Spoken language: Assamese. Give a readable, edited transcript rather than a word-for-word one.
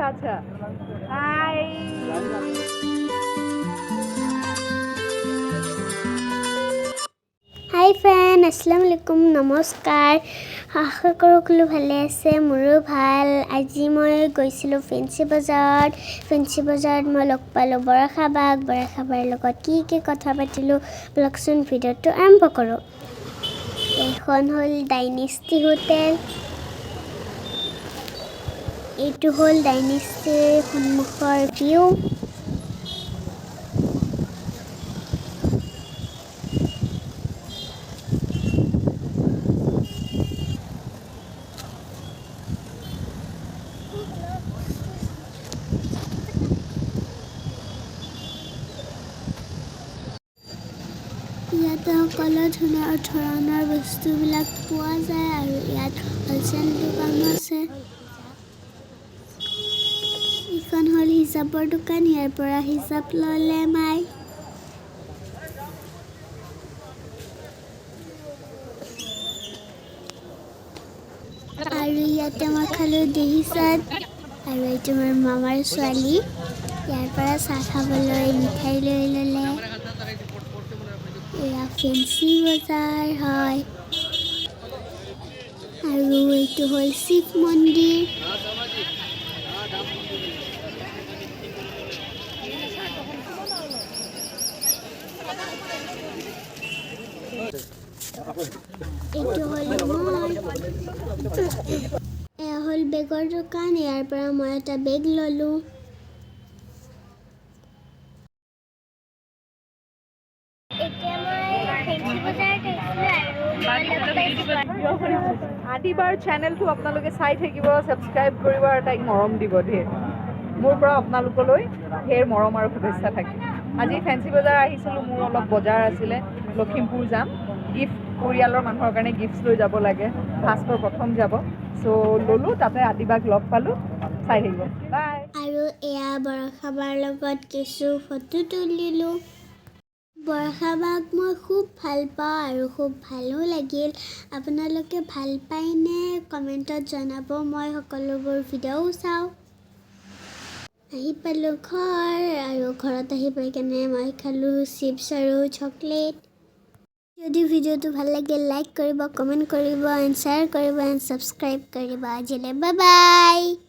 আচ্ছা, হাই। হাই ফ্ৰেণ্ড, আসসালামু আলাইকুম, নমস্কাৰ। আশা কৰোঁ সকলো ভালে আছে। মোৰো ভাল। আজি মই গৈছিলোঁ ফেঞ্চি বজাৰত। ফেঞ্চি বজাৰত মই লগ পালোঁ বৰষা বাক। বৰষা বাৰ লগত কি কি কথা পাতিলোঁ, ব'লকচোন ভিডিঅ'টো আৰম্ভ কৰোঁ। এইখন হ'ল ডাইনেষ্টি হোটেল। এইটো হ'ল ডাইনেষ্টিৰ সন্মুখৰ ভিউ। ইয়াতে সকলো ধৰণৰ ধৰণৰ বস্তুবিলাক পোৱা যায় আৰু ইয়াত হ'লচেল দোকানো আছে। এইখন হ'ল হিজাবৰ দোকান। ইয়াৰ পৰা হিজাব ল'লে মাই। আৰু ইয়াতে মই খালোঁ দহি চাট। আৰু এইটো মোৰ মামাৰ ছোৱালী, ইয়াৰ পৰা চাহ খাবলৈ মিঠাই লৈ ল'লে। এয়া ফেঞ্চি বজাৰ হয়। আৰু এইটো হ'ল শিৱ মন্দিৰ। এইটো হ'ল মই। এয়া হ'ল বেগৰ দোকান। ইয়াৰ পৰা মই এটা বেগ ল'লোঁ। এতিয়া মই ফেঞ্চি বজাৰত আহিছিলোঁ আৰু মই লগ পাইছোঁ আদিবাৰ চেনেলটো আপোনালোকে চাই থাকিব, ছাবস্ক্ৰাইব কৰিব আৰু তাইক মৰম দিব ধেৰ। মোৰ পৰা আপোনালোকলৈ ধেৰ মৰম আৰু শুভেচ্ছা থাকিল। আজি ফেঞ্চি বজাৰ আহিছিলোঁ, মোৰ অলপ বজাৰ আছিলে। লখিমপুৰ যাম, গিফ্ট, পৰিয়ালৰ মানুহৰ কাৰণে গিফ্টছ লৈ যাব লাগে। ভাস্কৰ প্ৰথম যাব, চ' ল'লোঁ। তাতে আদিবাক লগ পালোঁ। চাই থাকিব, বাই। আৰু এয়া বৰষা বাৰ লগত কিছু ফটো তুলিলোঁ। বৰষা বাক মই খুব ভাল পাওঁ আৰু খুব ভালো লাগিল। আপোনালোকে ভাল পায়নে, কমেণ্টত জনাব। মই সকলোবোৰ ভিডিঅ'ও চাওঁ। আহি পালোঁ ঘৰ আৰু ঘৰত আহি পাই কেনে মই খালোঁ চিপছ আৰু চকলেট। যদি ভিডিঅ'টো ভাল লাগে, লাইক কৰিব, কমেণ্ট কৰিব এণ্ড শ্বেয়াৰ কৰিব এণ্ড ছাবস্ক্ৰাইব কৰিব। আজিলৈ বাই বাই।